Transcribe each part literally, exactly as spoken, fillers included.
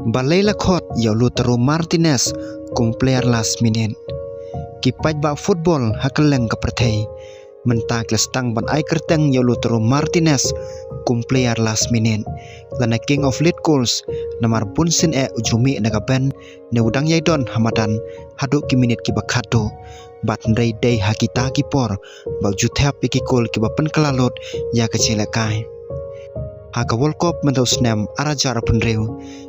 Balei la khot ïa u Lautaro Martinez kum player last minute? Ki paidbah football ha kylleng ka pyrthei mynta ki la sdang ban ai kyrteng ïa u Lautaro Martinez kum player last minute lane king of late goals, namar bunsien eh u ju mih na ka bench ne u dang ïai don ha madan haduh ki minit kiba khatduh. Bad hynrei dei ha kita ki por ba u ju thep ïa ki goal kiba pynkylla lut ïa ka jingïalehkai. Ha ka World Cup mynta u snem ar hajar arphew hynriew,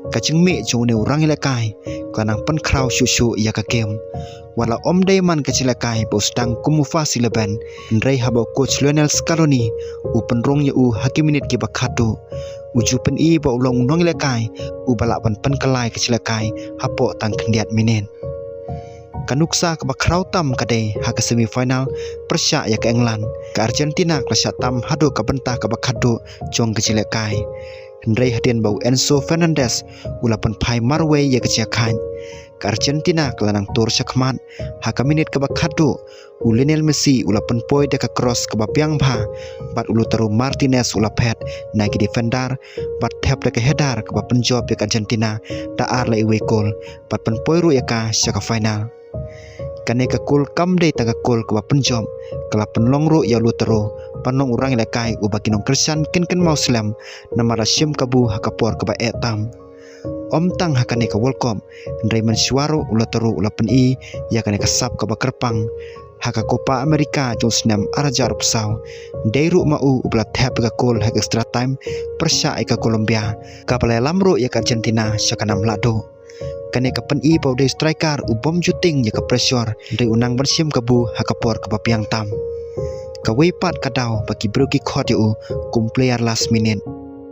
ka jingmih jong une u rangïalehkai ka nang pynkhraw shuh shuh ïa ka game. Wat la ym dei man ka jingïalehkai ba u sdang kum u first eleven, hynrei haba u coach Lionel Scaloni u pynrung ïa u ha ki minit kiba khatduh, u ju pyni ba u long u nongïalehkai uba lah ban pynkylla ïa ka jingïalehkai hapoh tang khyndiat minit. Ka nuksa kaba khraw tam ka dei ha ka semi final pyrshah ïa ka England, ka Argentina ka la shah tam haduh ka bynta kaba khatduh jong ka jingïalehkai. Hynrei hadien ba u Enzo Fernandez u la pynphai marwei ïa ka jingïakhaid, ka Argentina ka la nang tur shakhmat. Ha ka minit kaba khatduh, u Lionel Messi u la pynpoi da ka cross kaba biang bha, bad u Lautaro Martinez u la phet na ki defender bad thep da ka header kaba pynjop ïa ka Argentina da ar la iwei goal, bad pynpoi ruh ïa ka sha ka final. Kane ka goal kam dei tang ka goal kaba pynjop, ka la pynlong ruh ïa u Lautaro ban long u rangïalehkai uba ki nongkyrshan kin kynmaw slem, namar la shim kabu ha ka por kaba eh tam. Ym tang ha kane ka World Cup, hynrei mynshuwa ruh u Lautaro u la pyni ïa kane ka sap kaba kyrpang ha ka Copa America jong u snem ar hajar arphew saw. Dei ruh ma u uba la thep ïa ka goal ha ka extra time pyrshah ïa ka Colombia, kaba la ïalam ruh ïa ka Argentina sha ka nam lahduh. Kane ka pyni ba u dei u striker u bym ju tieng ïa ka pressure, hynrei u nang ban shim kabu ha ka por kaba biang tam. Kawei pat ka daw ba ki briew ki khot ïa u kum player last minute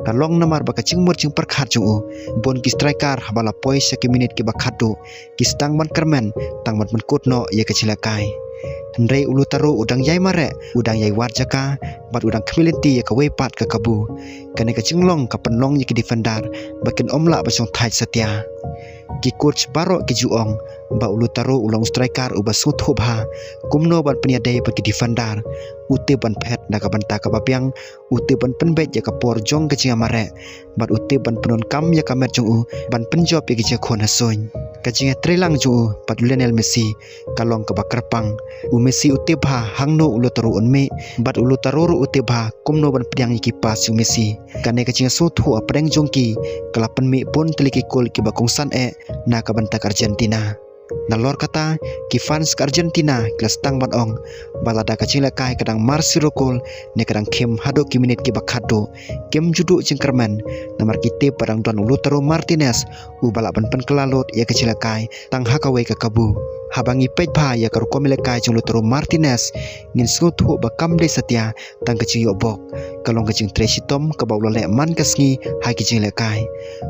ka long namar ba ka jingmut jingpyrkhat jong u. Bun ki striker haba la poi sha ki minit kiba khatduh ki sdang ban kyrmen tang ban pynkut noh ïa ka jingïalehkai. Hynrei u Lautaro u dang ïai mareh, u dang ïai wad jaka, bad u dang khmih lynti ïa kawei pat ka kabu. Kane ka jinglong ka pynlong ïa ki defender ba kin ym lah ban shongthait satia. Ki coach baroh ki ju ong ba u Lautaro u long u striker uba sngewthuh bha kumno ban pynïadei bad ki defender. U tip ban phet na ka bynta kaba biang, u tip ban pynbeit ïa ka por jong ka jingïamareh, bad u tip ban pyndonkam ïa ka met jong u ban pynjop ïa ka jingkhun ha suiñ. Ka jingïatreilang jong u bad u Lionel Messi ka long kaba kyrpang. U Messi u tip bha hangno u Lautaro un mih, bad u Lautaro ruh u tip bha kumno ban pdiang ïa ki pass jong u Messi. Kane ka jingsngewthuh hapdeng jong ki ka la pynmih bun tylli ki goal kiba kongsan eh na ka bynta ka Argentina. Nalor kata, ki fans ka Argentina ki la sdang ban ong ba lada ka jingïalehkai ka dang mar zero goal ne ka dang khim haduh ki minit kiba khatduh, kim ju duh jingkyrmen, namar ki tip ba dang don u Lautaro Martinez uba lah ban pynkylla lut ïa ka jingïalehkai tang ha kawei ka kabu. Haba ngi peit bha ïa ka rukom ïalehkai jong u Lautaro Martinez, ngin sngewthuh ba kam dei satia tang ka jingïoh bok, ka long ka jingtrei shitom kaba u la leh man ka sngi ha ki jingïalehkai.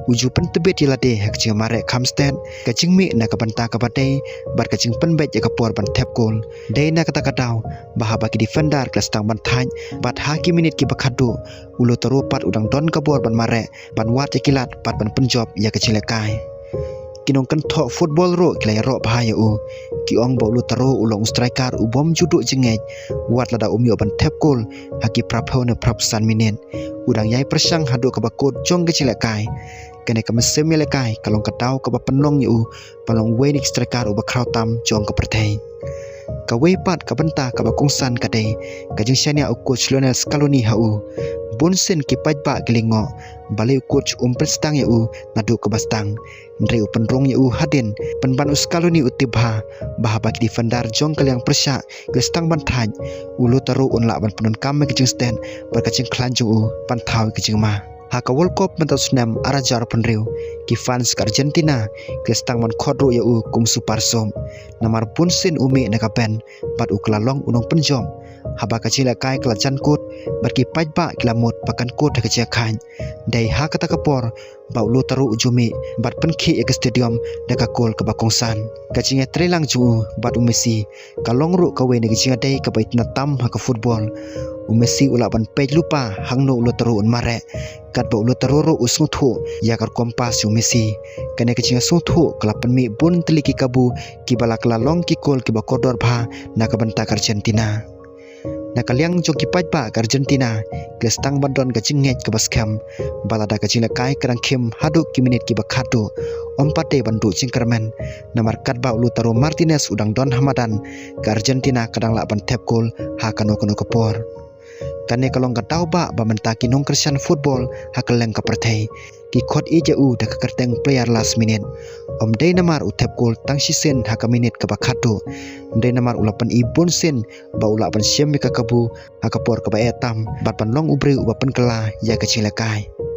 U ju pyntbit ïa lade ha ka jingmareh kham stet, ka jingmih na ka bynta kaba dei, bad ka jingpynbeit ïa ka por ban thep goal. Dei na kata ka daw ba haba ki defender ki la sdang ban thait, bad ha ki minit kiba khatduh, u Lautaro pat u dang don ka bor ban mareh, ban wad ïa ki lad bad ban pynjop ïa ka jingïalehkai. Ki nongkynthoh football ruh ki la ïaroh bha ïa u. Ki ong ba u Lautaro u long u striker u bym ju duh jingngeit, wat lada um ïoh ban thep goal ha ki phraphew ne phraphew san minit. U dang ïai pyrshang haduh kaba kut jong ka jingïalehkai. Kane ka mynsiem ïalehkai ka long ka daw kaba pynlong ïa u ban long uwei na ki striker uba khraw tam jong ka pyrthei. Kawei pat ka bynta kaba kongsan ka dei ka jingshaniah u coach Lionel Scaloni ha u. Bunsien ki paidbah ki lyngngoh balei u coach um pynsdang ïa u naduh kaba sdang. Hynrei u pynrung ïa u hadien, pynban u Scaloni u tip bha ba haba ki defender jong ka liang pyrshah ki la sdang ban thait, u Lautaro un lah ban pyndonkam ïa ka jingstet bad ka jingkhlaiñ jong u ban thaw ïa ka jingma. Ha ka World Cup mynta u snem ar hajar arphew hynriew, ki fans ka Argentina ki la sdang ban khot ruh ïa u kum super sub, namar bunsien u mih na ka bench bad u kylla long u nongpynjop. Haba ka jingïalehkai ka la jan kut, bad ki paidbah ki la mut ba kan kut ha ka jingïakhaid, dei ha kata ka por ba u Lautaro u ju mih bad pynkhih ïa ka stadium da ka goal kaba kongsan. Ka jingïatreilang jong u bad u Messi ka long ruh kawei na ka jingïadei kaba itynnad tam ha ka football. U Messi u lah ban peit lypa hangno u Lautaro un mareh, katba u Lautaro ruh u sngewthuh ïa ka rukom pass jong u Messi. Kane ka jingsngewthuh ka la pynmih bun tylli ki kabu kiba la kylla long ki goal kiba kordor bha na ka bynta ka Argentina. Na ka liang jong ki paidbah ka Argentina, ki la sdang ban don ka jingngeit kaba skhem ba lada ka jingïalehkai ka dang khim haduh ki minit kiba khatduh, ym pat dei ban duh jingkyrmen, namar katba u Lautaro Martinez u dang don ha madan, ka Argentina ka dang lah ban thep gol ha kano kano ka por. Kane ka long ka daw ba ba mynta ki nongkyrshan football ha kylleng ka pyrthei ki khot ïa u da ka kyrteng player last minute. Ym dei namar u thep gol tang shisien ha ka minit kaba khatduh, ym dei namar u la pyni bunsien ba u lah ban shem ïa ka kabu ha ka por kaba eh tam bad ban long u briew uba pynkylla ïa ka jingïalehkai.